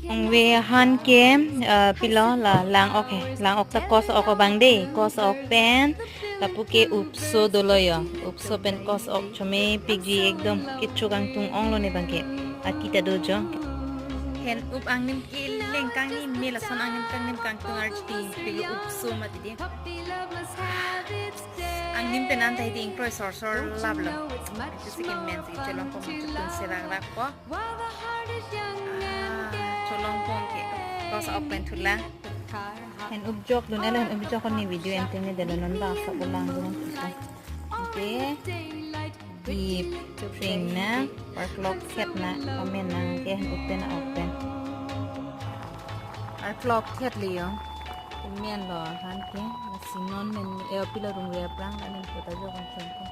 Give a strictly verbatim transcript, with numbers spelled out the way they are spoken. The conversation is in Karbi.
Ongve han ke, eh, pilo la lang-ok he. Lang-ok ta kos-ok abang de. Kos-ok pen lapu ke upso dolo yo. Upso pen kos-ok chomepikji ekdom kecho kangtung onglo ne abang ke. Ati ta do jo. Hen up angnim keleng kangni me lason angnim kangnim kangtung arjiti pilo upso mati de. Angnim pen an ta hidi ingkroi sorsor laplo. Isi ke men si cholongpong chutun serak rakpo. Ah, cholongpong ke. Kos-ok pen thulang. Hen upjok dun elo, hen upjok ni video enteng ne delo non ba sa ulang dun. Oke. Di pring na, arklok khet na, amen na, ke hen up pen a-ok pen. Arklok khet le yo. Amen lo han ke, lasi non men, eh, pilo rungre aphrang, amen kota jo kan chompo.